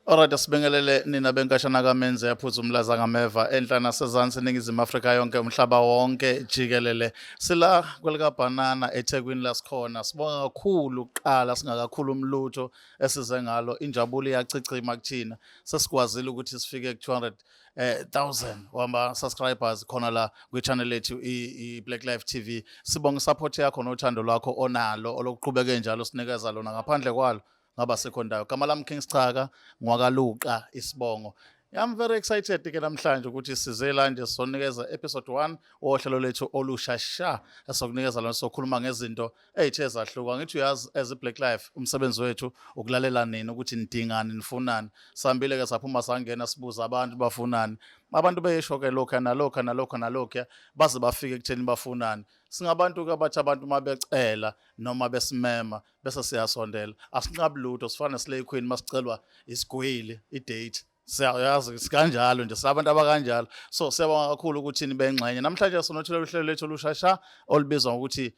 Alright, sibingelele nina benkashana kaMenzi yaphuza umlaza ngameva enhla nasezansi eNingizimu Afrika yonke, umhlaba wonke jikelele. Sila kwelika banana eThekwini lasikhona. Sibonga kakhulu kuqala singakakhulumi lutho esize ngalo. Injabulo iyachichima kuthina. Sesikwazile ukuthi sifike ku 200 thousand wama subscribers khona la kwi channel yethu i Black Life TV. Sibonga support yakho nothando lwakho onalo olokuqhubeke njalo sinikeza lona, ngaphandle kwalo ngaba sekho ndawo. Gama lami King Schaka ngwakaluqa isibongo. I'm very excited ke namhlanje ukuthi size la nje sonikeza episode 1 wohlelo lethu olusha sha esokunikeza lona, sokhuluma ngezinto ey'the zahluka. Ngithi uyazi, as i-Black Life umsebenzi wethu ukulalela nini ukuthi nidingani, nifunani. Sihambile ke saphuma sangena sibuza abantu bafunani. Abantu beyisho ke lokhu nalokhu nalokhu nalokhu baze bafike ekutheni bafunani. Singabantu ke abathi abantu uma becela noma besimema bese siyasondela, asinqabi lutho. Sifana neSlay Queen, masicelwa isigwili i-date siyayazi, sikanjalo nje, singabantu abakanjalo. So siyabonga kakhulu ukuthi nibengxenye namhlanje. Sonothile uhlelo lethu olushasha olubizwa ngokuthi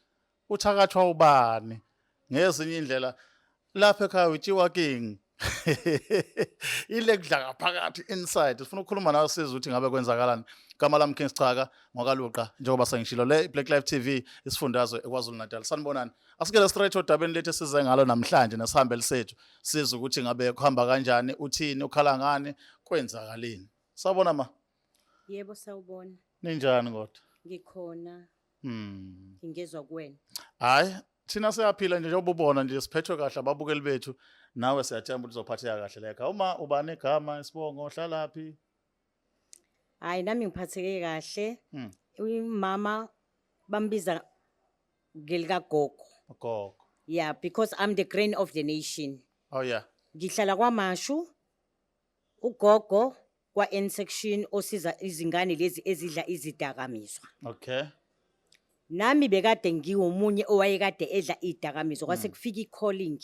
uthakathwa ubani, ngezinye indlela lapha ekhaya utshiwa king ile kudla ngaphakathi inside. Sifuna ukukhuluma nawe sizwe ukuthi ngabe kwenzakalani. Gama lami King Schaka ngwakaluqa, njengoba sengishilo, le Black Life TV isifundazwe eKwaZulu Natal. Sanibonani, asikele straight odabeni lethu esize ngalo namhlanje nesihambeli sethu, sizwe ukuthi ngabe kuhamba kanjani, uthini, ukhala ngani, kwenzakaleni. Sawubona ma. Yebo, sawubona. Ninjani kodwa? Ngikhona. Ngingezwa kuwena. Hayi, thina siyaphila nje njengoba ubona nje, siphethwe kahle ababukeli bethu. Nawe siyathemba ukuthi uzophatheka kahle lekha. Uma ubani igama, isibongo, hlalaphi? Hayi, nami ngiphatheke kahle. Umama bambiza ngelika gogo. Gogo. Yeah, because I'm the grain of the nation. Ngihlala kwaMashu. Ugogo kwa N section osiza izingane lezi ezidla izidakamizwa. Nami bekade ngiwomunye owayekade edla izidakamizwa, kwase kufika i-calling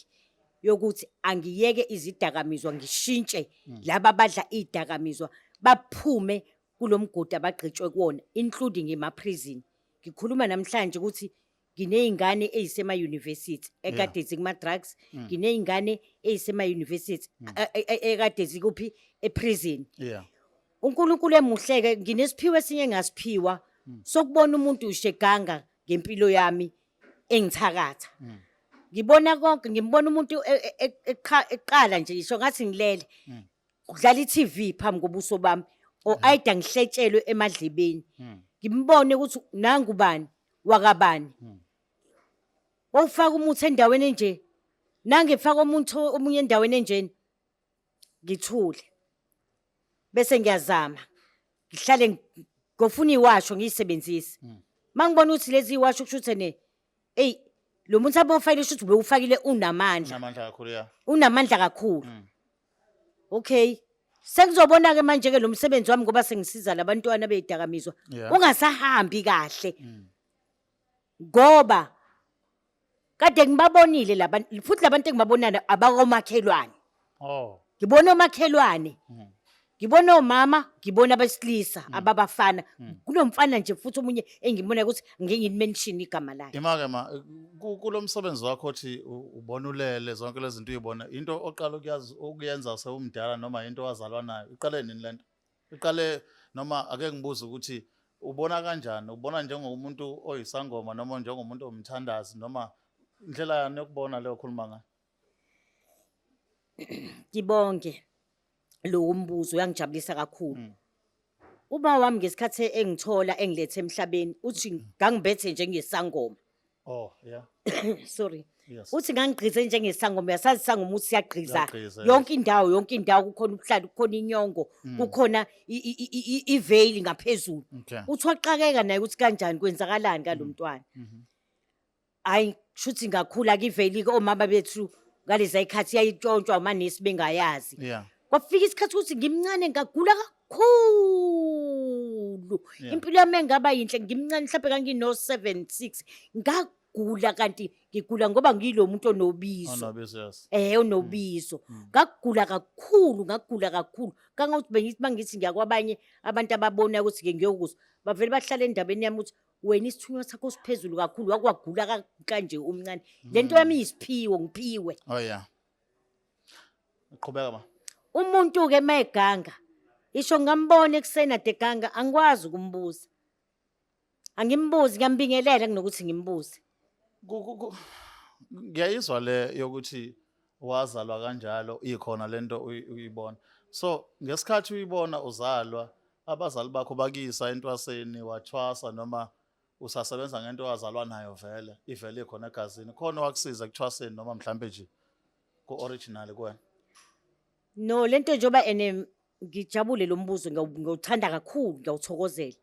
yokuthi angiyeke izidakamizwa, ngishintshe laba abadla izidakamizwa baphume kulomgodi abagqitshwe kuwona, including ema-prison. Ngikhuluma namhlanje ukuthi nginey'ngane ey'sema-university ekade zikuma-drugs, nginey'ngane ey'sema-university ekade zikuphi, e-prison. UNkulunkulu emuhleke, nginesiphiwo esinye engasiphiwa sokubona umuntu usheganga ngempilo yami engithakatha. Ngibona konke, ngimbona umuntu eqala nje isho ngathi ngilele. Kudlala i-TV phambi kobuso bami or either ngihletshelwe emadlebeni. Ngimbone ukuthi nangu bani wakabani. Wawufaka umuthi endaweni enje. Nangifaka umuntu omunye endaweni enjeni. Ngithule. Bese ngiyazama. Ngihlale ngofuna iwasho ngiyisebenzise. Mangibona ukuthi lezi iwasho kusho ukuthi ne ey lo muntu abofakile kusho ukuthi bewufakile unamandla. Unamandla kakhulu, ya. Unamandla kakhulu. Okay. Sengizobona ke manje ke lo msebenzi wami, ngoba sengisiza labantwana beyidakamizwa ungasahambi kahle. Ngoba kade ngibabonile labantu, futhi labantu engibabonana abakomakhelwane. Ngibona omakhelwane. Ngibona omama, ngibona abesilisa ababafana. Kunomfana nje futhi omunye engibona ukuthi ngeke ngimention igama lakhe. Ima-ke ma, kulo msebenzi wakho othi ubona ulele zonke lezi zinto uyibona, into oqala ukuyazi ukuyenza sewumdala noma into owazalwa nayo? Iqale nini lento? Iqale noma ake ngibuze ukuthi ubona kanjani? Ubona njengomuntu oyisangoma noma njengomuntu omthandazi noma indlela yani yokubona leyo okhuluma ngayo? Ngibonge lo mbuzo, uyangijabulisa kakhulu. Uba wami ngesikhathi engithola engilethe emhlabeni uthi ngangibethe njengesangoma. Sorry. Uthi ngangigqize njengesangoma, uyasazi isangoma ukuthi siyagqiza Siyagqiza, yes. yonke indawo, yonke indawo kukhona ubuhlali, kukhona inyongo, kukhona i-veil ngaphezulu. Uthi waxakeka naye ukuthi kanjani, kwenzakalani kalomntwana. Hayi, shuthi ngakhula ke i-veil ke omama bethu ngaleza ikhathi yayitshontshwa amanesi bengayazi. Kwafika isikhathi ukuthi ngimncane ngagula kakhulu. Impilo yami engaba yinhle ngimncane, mhlawumbe ngangino 7 6, ngagula kanti ngigula ngoba ngilo muntu onobizo. Onobizo, yes. Onobizo. Ngagula kakhulu, ngagula kakhulu. Kangokuthi bengithi mangithi ngiyakwabanye abantu ababona ukuthi ke ngiyokuzwa, bavele bahlale endabeni yami ukuthi wena isithunywa sakho siphezulu kakhulu, wakwagula kanje umncane. Lento yami iyisiphiwo, ngiphiwe. Oh yeah. Qhubeka ma. Umuntu-ke uma eganga, isho ngingambona ekuseni ade eganga, angikwazi ukumbuza. Angimbuzi, ngiyambingelela kunokuthi ngimbuze. Ngiyayizwa le yokuthi wazalwa kanjalo, ikhona lento uyibona. So ngesikhathi uyibona uzalwa, abazali bakho bakuyisa entwaseni, wathwasa, noma usasebenza ngento owazalwa nayo vele, ivele ikhona egazini? Khona owakusiza ekuthwaseni, noma mhlambe nje ku-original kuwena? No, lento njengoba ene ngijabule lo mbuzo, ngiyawuthanda kakhulu, ngiyawuthokozela.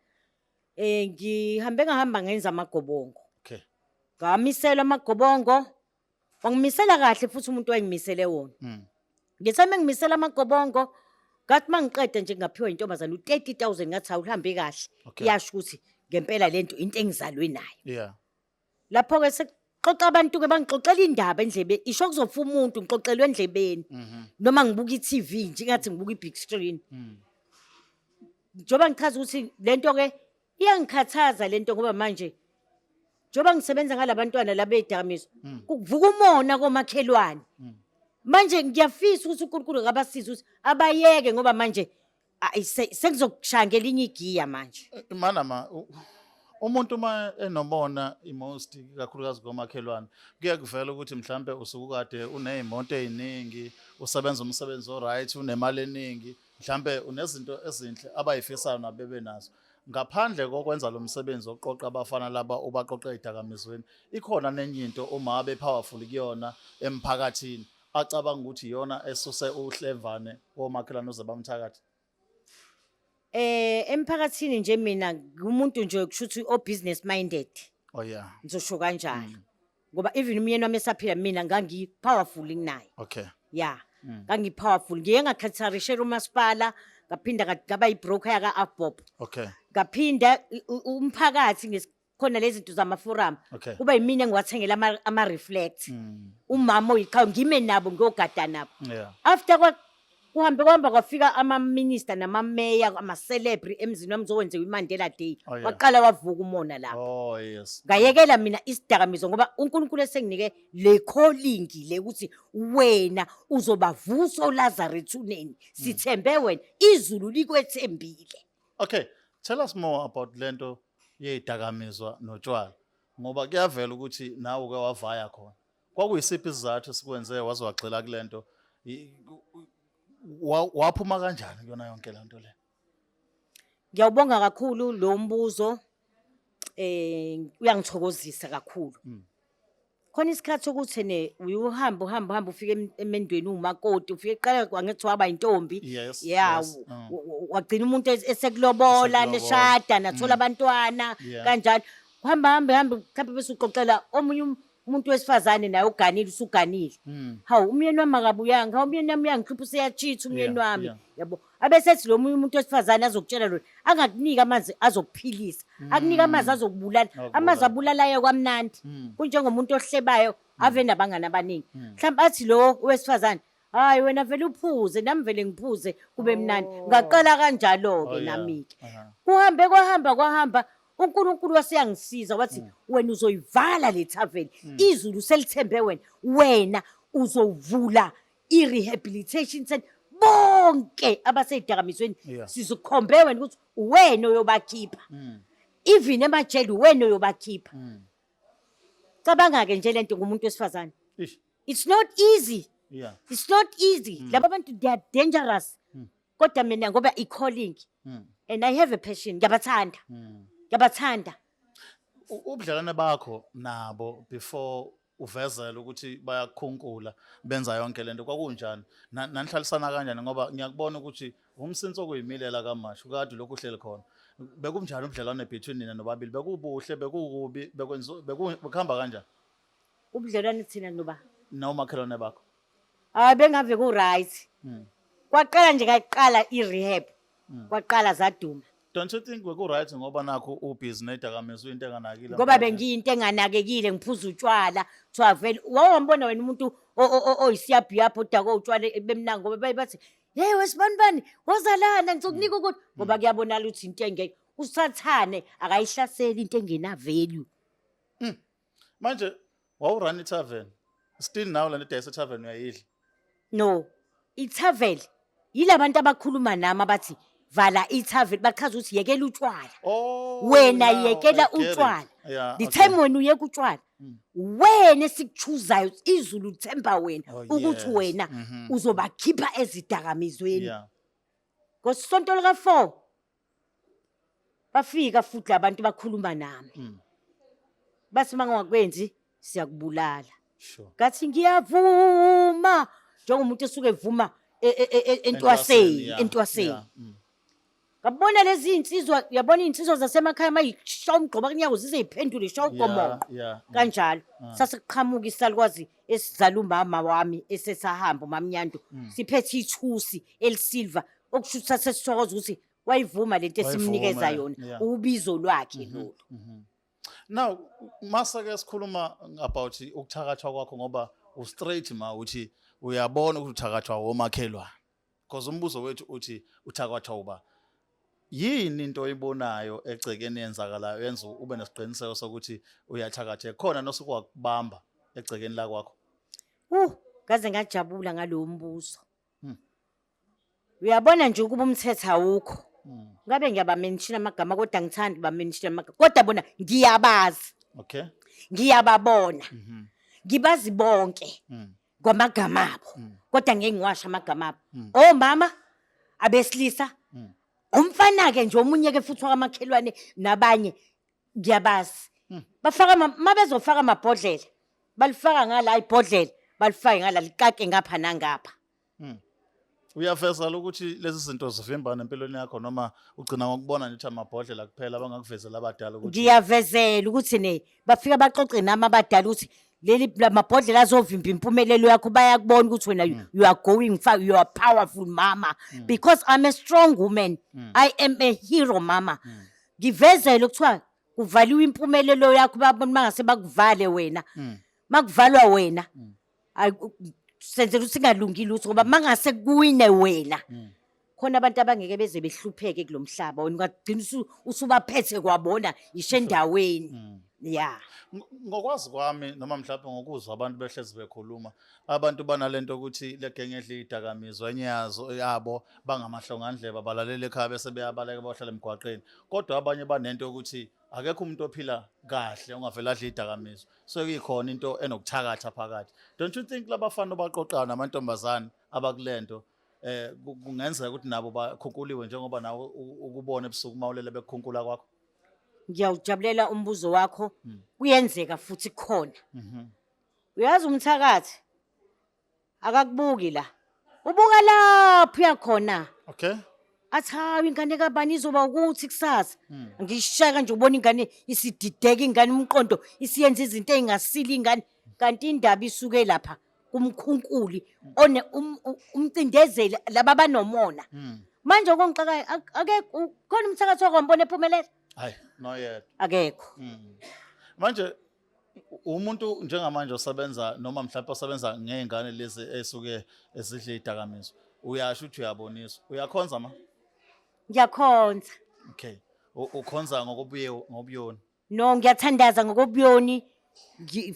Ngihambe ngahamba ngenza amagobongo. Ngamiselwa amagobongo, wangimisela kahle futhi umuntu owayengimisele wona. Ngithe uma ngimisela amagobongo, ngathi uma ngiqeda nje ngaphiwa intombazane u-30,000, ngathi awuhambe kahle. Iyasho ukuthi ngempela lento into engizalwe nayo. Lapho-ke sekuxoxa abantu-ke, bangixoxela indaba endlebeni, isho kuzofa umuntu, ngixoxelwe endlebeni. Noma ngibuka i-TV nje, ngathi ngibuka i-big screen. Njengoba ngichaza ukuthi lento-ke iyangikhathaza lento, ngoba manje njengoba ngisebenza ngalabantwana laba bey'dakamizwa, kuvuka umona komakhelwane. Manje ngiyafisa ukuthi uNkulunkulu akabasize ukuthi abayeke, ngoba manje ayi, sekuzokushaya ngelinye igiya manje. Mana ma, umuntu uma enomona i-most kakhulukazi komakhelwane, kuye kuvela ukuthi mhlambe usuke kade uney'moto ey'ningi, usebenza umsebenzi o-right, unemali eningi, mhlambe unezinto ezinhle abayifisayo nabebe nazo. Ngaphandle kokwenza lo msebenzi wokuqoqa abafana laba, ubaqoqa ey'dakamizweni, ikhona nenye into uma abe-powerful kuyona emphakathini acabanga ukuthi iyona esuse uhlevane komakhelwane uze bamthakathe? Emphakathini nje mina ngumuntu nje kushuthi o business minded. Oh yeah. Ngizosho kanjalo. Ngoba even umyeni wami esaphila, mina ngangi powerful kunaye. Yeah. Ngangi powerful. Ngiye ngakhatharishela umasipala, ngaphinda ngaba i-broker yaka Avbob. Ngaphinda umphakathi khona lezi zinto zama-forum. Kuba yimina engiwathengela ama-reflect. Umama oyiqhawe ngime nabo, ngiyogada nabo. After kwa kuhambe kuhamba kwafika ama-minister namameya, ama-celebrity emzini wami, zokwenziwa iMandela Day. Waqala wavuka umona lapho. Oh yes. Ngayekela mina isidakamizwa, ngoba uNkulunkulu esenginike le calling le ukuthi wena uzobavusa oLazarus ethuneni. Sithembe wena, izulu likwethembile. Okay, tell us more about lento yezidakamizwa notshwala, ngoba kuyavela ukuthi nawe uke wavaya khona. Kwakuyisiphi isizathu sikwenze waze wagxila kulento? Waphuma kanjani kuyona yonke lento le? Ngiyawubonga kakhulu lo mbuzo. Uyangithokozisa kakhulu. Khona isikhathi sokuthi ne uyuhamba uhamba uhamba, ufike emendweni umakoti, ufike qala kwangithi waba intombi. Wagcina umuntu esekulobola, Esekulobola. neshada, nathola abantwana kanjalo. Kuhamba hambe hambe, mhlawumbe bese uxoxela omunye umuntu wesifazane naye uganile, usuganile. Hawu, umyeni wami akabuyanga, hawu, umyeni wami uyangihlupha, useyachitha umyeni wami. Yabo. Abesethi lo munye umuntu wesifazane azokutshela lo, angakunika amanzi azokuphilisa, akunika amanzi azokubulala, amanzi abulalayo kwamnandi. Kunjengomuntu ohlebayo ave nabangani abaningi. Mhlawumbe athi lo wesifazane, hayi wena vele uphuze, nami vele ngiphuze kube mnandi. Ngaqala kanjalo-ke nami-ke. Kuhambe kwahamba kwahamba, uNkulunkulu waseyangisiza wathi wena uzoyivala le thaveni. Izulu selithembe wena, wena uzovula i-rehabilitation center. Bonke abasey'dakamizweni sizokhombe wena ukuthi wena oyobakhipha. Even emajele wena oyobakhipha. Cabanga-ke nje lento ngumuntu wesifazane. Ish. It's not easy. It's not easy. Laba bantu, they are dangerous. Kodwa mina ngoba i-calling and I have a passion, ngiyabathanda. Ngiyabathanda. Ubudlelwane bakho nabo before uvezela ukuthi bayakukhunkula, benza yonke lento, kwakunjani? Nanihlalisana kanjani, ngoba ngiyakubona ukuthi umsinsi okuyimilela kaMashu kade lokhu uhleli khona? Bekunjani ubudlelwane between nina nobabili? Bekubuhle, bekukubi, bekwenziwa, bekuhamba kanjani? Ubudlelwane thina noba nomakhelwane bakho? Hayi, bengave ku right. Kwaqala nje kaqala i-rehab. Kwaqala zaduma. Don't you think beku right ngoba nakho ubusy nedakamizwa, into enganakile Ngoba emphakathini? bengiyinto enganakekile, ngiphuza utshwala. Kuthiwa vele wawambona wena umuntu oyisiyabhiyapho odakwe utshwala bemnango, ngoba baye bathi, "Hey wesibanibani, wozalana ngizokunika ukuthi," ngoba kuyabonakala ukuthi into engeke. Usathane akayihlaseli into engena value. Manje wawurun i-tavern. Still now lento edayisa tavern uyayidla? No, i-tavern. Yilabantu abakhuluma nami abathi vala ithaveni, bachaza ukuthi yekela utshwala. Oh, Wena now I yekela get it. utshwala. The time wena uyeka utshwala, wena esikuchuzayo, izulu lithemba wena ukuthi wena uzobakhipha ezidakamizweni. Ngosonto lika-4 bafika futhi labantu bakhuluma nami. Bathi mangakwenzi siyakubulala. Ngathi ngiyavuma, njengomuntu esuke evuma entwaseni, entwaseni. Ngabona lezi insizwa, uyabona iy'nsizwa zasemakhaya mayishaya umgqoba kunyawo zize yiphendule ishaya ugomonqo. Kanjalo. Sasekuqhamuka isalukwazi esizala umama wami esesahamba, uMamnyandu, siphethe ithusi elisilva, okusho ukuthi sasesithokoza ukuthi wayivuma lento esimnikeza Wayivuma, yona, ubizo lwakhe lolu. Now, mase ke sikhuluma about ukuthakathwa kwakho, ngoba u-straight ma uthi uyabona ukuthi uthakathwa womakhelwane. Because umbuzo wethu uthi uthakathwa uba. Yini into oyibonayo egcekeni yenzakalayo yenza ube nesiqiniseko sokuthi uyathakatha, khona nosukwakubamba egcekeni la kwakho? Ngaze ngajabula ngalowo mbuzo. Uyabona nje ukuba umthetho awukho. Ngabe ngiyabamenshina amagama, kodwa ngithanda bamenshina amagama. Kodwa bona ngiyabazi. Ngiyababona. Ngibazi bonke kwamagama abo. Kodwa ngeke ngiwasho amagama abo. Omama abesilisa, umfana ke nje omunye ke futhi wakamakhelwane nabanye ngiyabazi. Bafaka mabezofaka amabhodlela, balifaka ngala ibhodlela, balifake ngala likake ngapha nangapha. Uyaveza ukuthi lezi zinto zivimba nempilweni yakho, noma ugcina ngokubona nje ukuthi amabhodlela kuphela abangakuvezela abadala ukuthi? Ngiyavezela ukuthi ne bafika baxoxe nami abadala ukuthi leli lamabhodlela azovimba impumelelo yakho, bayakubona ukuthi wena you are going far, you are powerful mama, because I'm a strong woman, I am a hero mama. Ngivezele kuthiwa kuvaliwe impumelelo yakho, babona mangase bakuvale wena. Makuvalwa wena, ayi, senzela ukuthi singalungile ukuthi ngoba mangase kuwine wena, khona abantu abangeke beze behlupheke kulomhlaba, wena ungagcina usubaphethe kwabona isho endaweni. Ya. Ngokwazi kwami, noma mhlawumbe ngokuzwa abantu behlezi bekhuluma, abantu banalento ukuthi le genge edla idakamizwa enye yazo yabo bangamahlongandlebe, balalela ekhaya bese beyabaleka bahlala emgwaqeni, kodwa abanye banento yokuthi akekho umuntu ophila kahle ongavela adla idakamizwa, so kuyikhona into enokuthakatha phakathi. Don't you think labafana obaqoqayo namantombazane abakulento kungenzeka ukuthi nabo bakhunkuliwe njengoba nawe ukubona ebusuku mawulele bekukhunkula kwakho? Ngiyawujabulela umbuzo wakho. Kuyenzeka futhi khona. Uyazi umthakathi akakubuki la, ubuka lapho uyakhona. Athi hawu, ingane kabani izoba ukuthi kusasa ngishaya nje, ubona ingane isidideka, ingane umqondo isiyenza izinto ey'ngasile ingane, kanti indaba isuke lapha kumkhunkuli one umcindezeli, laba abanomona. Manje okungixakayo, akekho khona umthakathi wakwambona ephumelela. Hayi, noyedwa. Akekho. Manje umuntu njengamanje osebenza noma mhlawumbe osebenza ngey'ngane lezi esuke ezidle idakamizwa, uyasho ukuthi uyaboniswa, uyakhonza ma? Ngiyakhonza. Okay, ukhonza ngokubuye ngobuyoni? No, ngiyathandaza ngokobuyoni,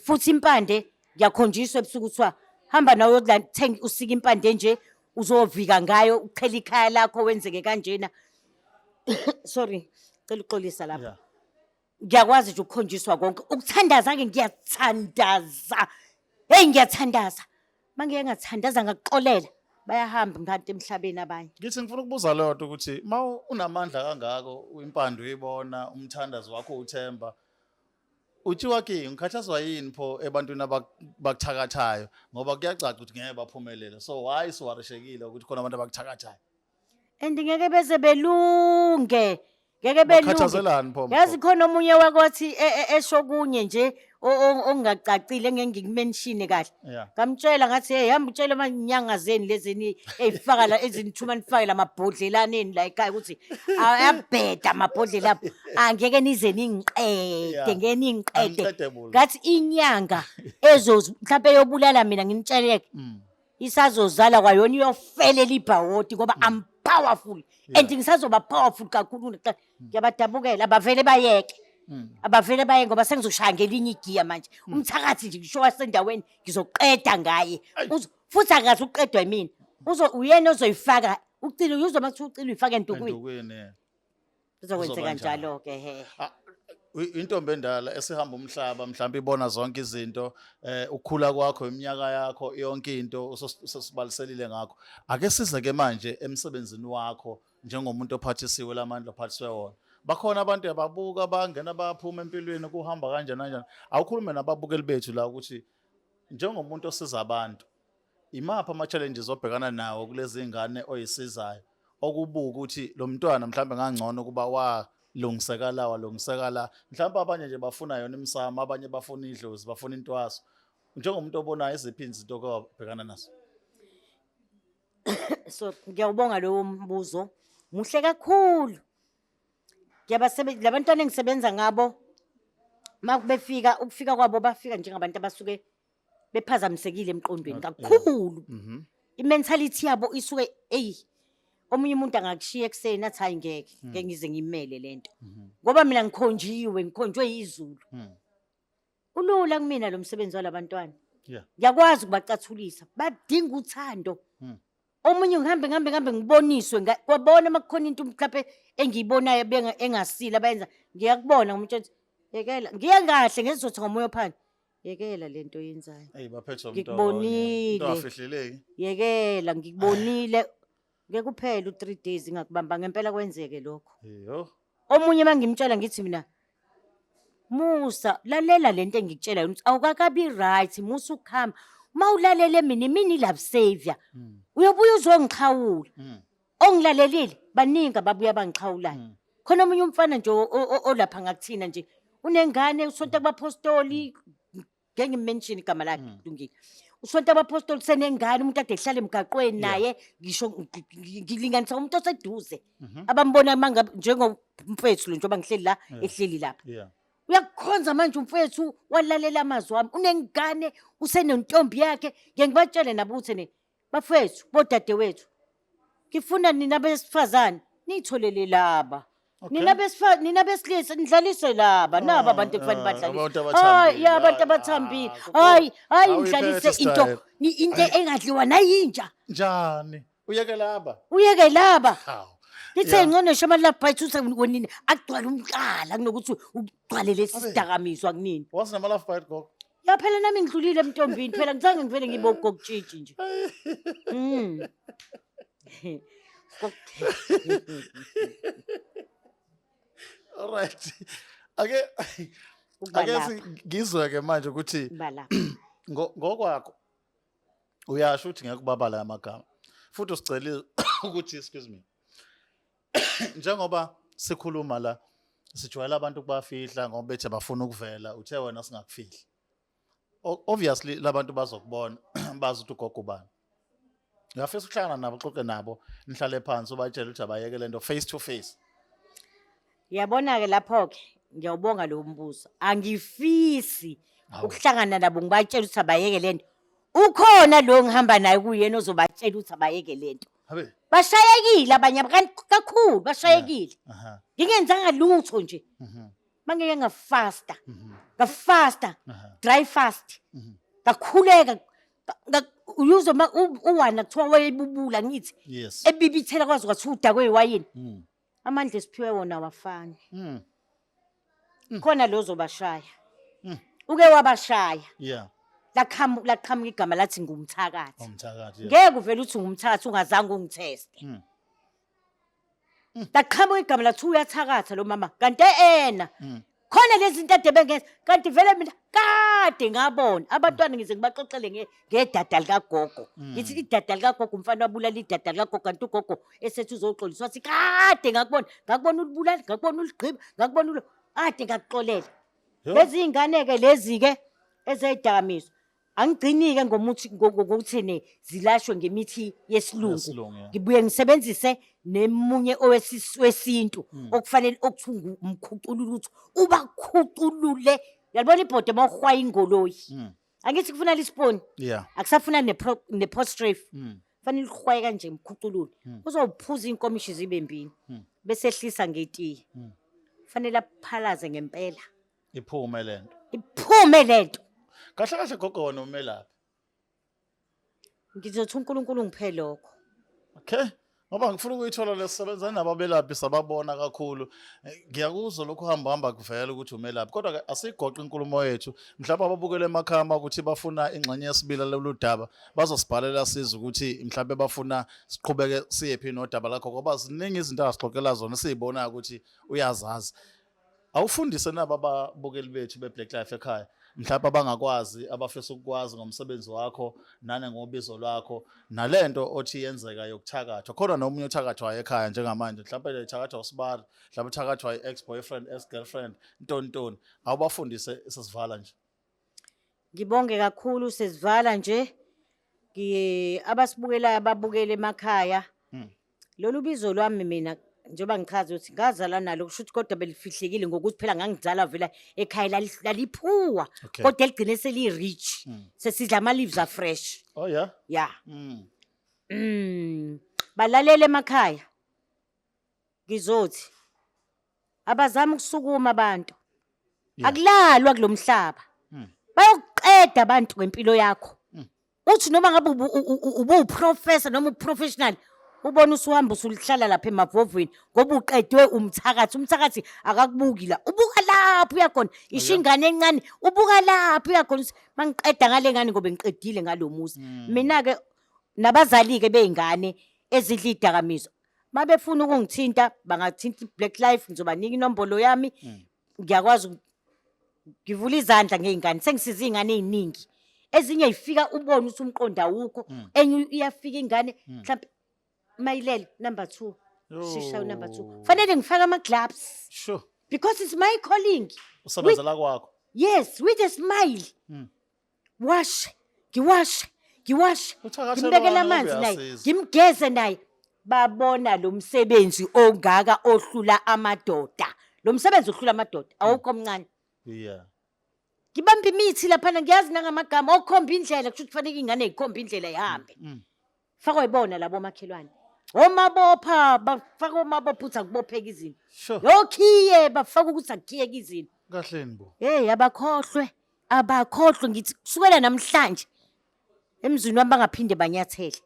futhi impande ngiyakhonjiswa ebusuku kuthiwa hamba nawe uyothenga usike impande nje uzovika ngayo uchela ikhaya lakho wenzeke kanjena. Sorry, cela uxolisa lapha. Ngiyakwazi nje ukukhonjiswa konke. Ukuthandaza-ke ngiyathandaza, heyi, ngiyathandaza. Uma ngike ngathandaza ngakuxolela, bayahamba abantu emhlabeni abanye. Ngithi ngifuna ukubuza leyo nto ukuthi ma unamandla kangako, impande uyibona, umthandazo wakho uthemba uthiwa ki, ngikhathazwa yini pho ebantwini abakuthakathayo, ngoba kuyacaca ukuthi ngeke baphumelele, so why siwarishekile ukuthi khona abantu abakuthakathayo? And ngeke beze belunge, ngeke belunge. Bakhathazelani pho, mfo? Yazi khona omunye wakwathi esho kunye nje okungacacile engeke ngikumenshine kahle. Ngamtshela ngathi, hey, hamba utshele amanyanga zeni lezi eyifaka la ezinithuma nifake lamabhodlelana eni la ekhaya ukuthi ayabheda amabhodlela abo, angeke nize ningiqede. Ngeke ningiqede. Unqedable. Ngathi inyanga ezo mhlawumbe eyobulala mina, nginitsheleke, isazozala kwayona iyofelela ibhawoti, ngoba I'm powerful and ngisazoba powerful kakhulu kunakuqala. Ngiyabadabukela, abavele bayeke, abavele bayeke, ngoba sengizoshaya ngelinye igiya manje. Umthakathi nje ngisho wasendaweni ngizoqeda ngaye. Futhi akazi uqedwa yimina. Uzo uyena ozoyifaka. Ucilo uyuzwa uma kuthiwa ucilo uyifake endukwini. Endukwini. Kuzokwenzeka Kuzoba njalo. njalo-ke he. Ah, intombi endala esihamba umhlaba mhlawumbe ibona zonke izinto, ukukhula kwakho, iminyaka yakho, yonke into usosibaliselile ngakho. Ake size ke manje emsebenzini wakho njengomuntu ophathisiwe lamandla ophathiswe wona. Bakhona abantu ababuka bangena baphuma empilweni kuhamba kanjani kanjani. Awukhulume nababukeli bethu la ukuthi njengomuntu osiza abantu, imaphi ama-challenges obhekana nawo kulezi ngane oyisizayo, okubuka ukuthi lo mntwana mhlawumbe ngangcono kuba walungiseka la, walungiseka la, mhlawumbe abanye nje bafuna yona imisamo, abanye bafuna idlozi, bafuna intwaso. Njengomuntu obonayo, iziphi izinto oke wabhekana nazo? So ngiyawubonga lowo mbuzo, muhle kakhulu. Ngiyabasebenza labantwana engisebenza ngabo, uma befika, ukufika kwabo bafika njengabantu abasuke bephazamisekile emqondweni kakhulu. I-mentality yabo isuke eyi, omunye umuntu angakushiya ekuseni athi, "Hayi, ngeke ngeke ngize ngimele lento," ngoba mina ngikhonjiwe, ngikhonjwe izulu. Ulula kumina lo msebenzi walabantwana. Ngiyakwazi ukubacathulisa, badinga uthando. Omunye ngihambe ngihambe ngihambe ngiboniswe kwabona uma kukhona into mhlawumbe engiyibonayo engasile abayenza, ngiyakubona ngumtshela ukuthi yekela, ngiye kahle ngezotha ngomoya ophansi, "Yekela lento oyenzayo." Eyi, baphethwe umuntu. Ngikubonile. Into afihleleki. "Yekela, ngikubonile." Ngeke kuphele u-3 days ngakubamba ngempela kwenzeke lokho. Iyo. Omunye uma ngimtshela ngithi mina, "Musa, lalela lento engikutshela yona ukuthi awukakabi right, musa ukuhamba. Uma ulalele mina, imini love savior, uyobuya uzongixhawula." Ongilalelile baningi ababuya bangixhawulayo. Khona omunye umfana nje olapha ngakuthina nje, unengane, usonta kubapostoli, ngeke ngim-mention igama lakhe, kulungile. Usonta abapostoli, senengane, umuntu ade ehlala emgaqweni naye, ngisho ngilinganisa umuntu oseduze abambona mangabe njengomfethu lo, njengoba ngihleli la, ehleli lapha. Uyakukhonza manje umfethu, walalela amazwi wami, unengane, usenentombi yakhe. Ngeke ngibatshele nabo ukuthi ne bafethu, bodadewethu, ngifuna nina besifazane niyitholele laba. Nina besilisa nidlalise laba, naba abantu ekufanele badlalise. Abantu Hayi ya, abantu abathambile. abathambile. Ah, Hayi, hayi, awuyiphethe nidlalise into style. into engadliwa nayinja. Njani? Uyeke laba. Uyeke laba. Hawu. Lithe ngcono ngisho ama-love bites usengonini agcwale umqala kunokuthi ugcwale lesi Abe. sidakamizwa kunini. Wazi nama love bite, gogo. Ya phela nami ngidlulile emntombini phela, ngizange ngivele ngibe ugogotshitshi nje. All right. Ake Ukubalapha. ngizwe ke manje ukuthi Balapha. Ngokwakho uyasho ukuthi ngeke ubabala amagama. Futhi usicelile ukuthi, excuse me, njengoba sikhuluma la, sijwayele abantu kubafihla ngoba bethe bafuna ukuvela, uthe wena singakufihli. Obviously labantu bazokubona, bazi ukuthi ugogo ubani. Uyafisa ukuhlangana nabo, uxoxe nabo, nihlale phansi, ubatshele ukuthi abayeke lento face to face? Yabona-ke lapho-ke, ngiyawubonga lowo mbuzo. Angifisi Hawu. ukuhlangana nabo ngibatshele ukuthi abayeke lento. Ukhona lo ngihamba naye kuyena ozobatshela ukuthi abayeke lento. Habe. Bashayekile abanye kakhulu, bashayekile. Ngingenzanga lutho nje. Mangeke ngafasta. Ngafasta. Dry fast. Ngakhuleka. Uyuzwa ma uwana kuthiwa wayebubula ngithi. Ebibithela kwazi kwathiwa udakwe iwayini. Amandla esiphiwe wona awafani. Khona lo ozobashaya. Uke wabashaya. Laqhamuka igama lathi ngumthakathi. Umthakathi. Ngeke uvele uthi ngumthakathi ungazange ungitheste. Laqhamuka igama lathi uyathakatha lo mama, kanti ena. Khona lezi zinto ade bengenza, kanti vele mina kade ngabona abantwana, ngize ngibaxoxele ngedada likagogo. Ngithi idada likagogo, umfana wabulala idada likagogo, kanti ugogo esethi uzoxoliswa, wathi kade ngakubona, ngakubona ulibulala, ngakubona uligqiba, ngakubona ulo, kade ngakuxolela. Yo. Lezi iy'ngane-ke lezi-ke ezeyidakamizwa, angigcini-ke ngomuthi ngokuthi ne zilashwe ngemithi yesilungu. Yesilungu, yeah. Ngibuye ngisebenzise nemunye wesintu okufanele okuthiwa umkhuculula, ukuthi ubakhuculule. Uyalibona ibhode uma uhwaya ingoloyi? Angithi kufuna lisiponi? Yeah. Akusafuna ne-postrafe. Fanele uhwaye kanje umkhuculule. Uzowuphuza iy'nkomishi zibe mbili. Bese ehlisa ngetiye. Fanele aphalaze ngempela. Iphume lento. Iphume lento. Kahle kahle gogo, wena umelaphi? Ngizothi uNkulunkulu ngiphe lokho. Okay. Ngoba ngifuna ukuyithola lesisebenza nababelaphi sababona kakhulu. Ngiyakuzwa lokhu hamba hamba kuvela ukuthi umelaphi. Kodwa ke asigoqe inkulumo yethu. Mhlawumbe ababukele emakhaya ukuthi bafuna ingxenye yesibili lolu daba bazosibhalela siza ukuthi mhlawumbe bafuna siqhubeke siyephi nodaba lakho ngoba ziningi izinto asixoxela zona sizibonayo ukuthi uyazazi. Awufundise naba ababukeli bethu be-Black Life ekhaya mhlawumbe abangakwazi abafisa ukukwazi ngomsebenzi wakho nane ngobizo lwakho nalento othi yenzeka yokuthakathwa. Khona nomunye uthakathwayo ekhaya njengamanje, mhlawumbe lethakathwa usibari, mhlawumbe uthakathwa i-ex boyfriend, ex girlfriend, ntoni ntoni. Awubafundise sesivala nje. Ngibonge kakhulu, sesivala nje. Ngiye abasibukelayo ababukele emakhaya. Lolu bizo lwami mina njengoba ngichaza ukuthi ngazalwa nalo, kusho ukuthi kodwa belifihlekile ngokuthi phela ngangizalwa vela ekhaya laliphuwa kodwa eligcine seliyi-rich, sesidla ama-leaves afresh. Oh yeah. Ya. Balalele emakhaya. Ngizothi abazama ukusukuma abantu. Akulalwa kulomhlaba. Bayokuqeda abantu ngempilo yakho. Uthi noma ngabe ubuwuprofessor noma uprofessional, ubona usuhamba usuhlala lapha emavovweni ngoba uqedwe umthakathi. Umthakathi akakubuki la, ubuka lapho uyakhona. Isho ingane encane, ubuka lapho uyakhona ukuthi mangiqeda ngale ngane ngoba ngiqedile ngalo muzi. Mina-ke nabazali-ke bey'ngane ezidla iy'dakamizwa, mabefuna ukungithinta bangathinta i-Black Life, ngizobanika inombolo yami. Ngiyakwazi ngivula izandla ngey'ngane, sengisiza iy'ngane ey'ningi. Ezinye y'fika ubone ukuthi umqondo awukho, enye iyafika ingane mhlampe mayilele number 2, shisha number 2. Fanele ngifake ama-gloves. Because it's my calling. Usebenzela kwakho. Yes, with a smile. Wash, ngiwashe, ngiwashe, Uthakathelwa ngimbekele wani amanzi naye, uyasiza. ngimgeze naye. Babona lo msebenzi ongaka ohlula amadoda. Lo msebenzi ohlula amadoda, awukho omncane. Ngibamba imithi laphana, ngiyazi nangamagama okhomba indlela, kusho ukuthi kufanele ingane ikhombe indlela ihambe. Fakwa yibona labo makhelwane. Omabopha, bafaka omabopha ukuthi akubopheke izinto. Yokhiye bafaka ukuthi akukhiyeke izinto. Kahleni bo. Hey, abakhohlwe. Abakhohlwe, ngithi kusukela namhlanje emzini wami bangaphinde banyathele.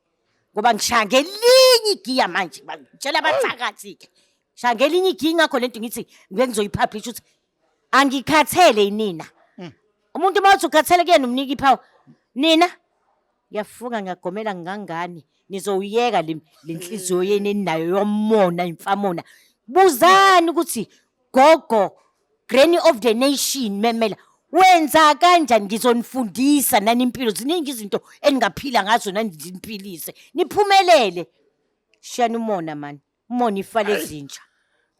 Ngoba ngishaya ngelinye igiya manje, ngitshela abathakathi ke. Ngishaya ngelinye igiya, ingakho lento ngithi ngeke ngizoyipublish ukuthi angikhathele yinina. Umuntu uma uthi ukhathele kuyena umnika ipower. Nina ngiyafunga ngiyagomela ngangani nizowuyeka le nhliziyo yenu eninayo yomona imfamona. Buzani ukuthi gogo granny of the nation memela wenza kanjani, ngizonifundisa nani impilo, ziningi izinto eningaphila ngazo nani niphilise niphumelele. Shiyani umona man, umona ifa lezinja.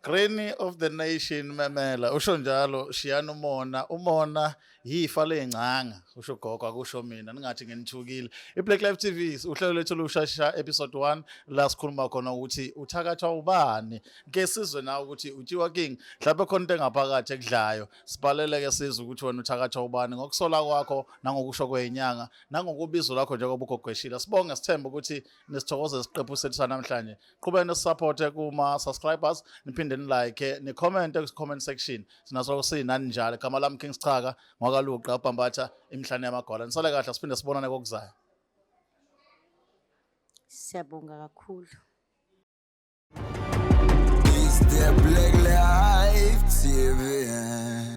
Granny of the nation memela usho njalo, shiyani umona, umona yifa lengcanga, usho gogo, akusho mina, ningathi nginithukile. iBlack Life TV uhlelo lethu lushasha episode 1 la sikhuluma khona ukuthi uthakathwa ubani, ke sizwe nawe ukuthi utshiwa king, mhlawumbe khona into engaphakathi ekudlayo. Sibhalele ke sizwe ukuthi wena uthakathwa ubani ngokusola kwakho nangokusho kwenyanga nangokubizo lakho njengoba ugogweshile. Sibonge, sithembe ukuthi nisithokoze isiqephu sethu sanamhlanje. Qhubeka nisupporte kuma subscribers, niphinde ni like, ni comment ku comment section. Sinaso sinani njalo. Igama lami King Schaka ngwakaluqa ubhambatha imihlane yamagwala. Nisale kahle, siphinde sibonane kokuzayo. Siyabonga kakhulu. It's the Black Life TV.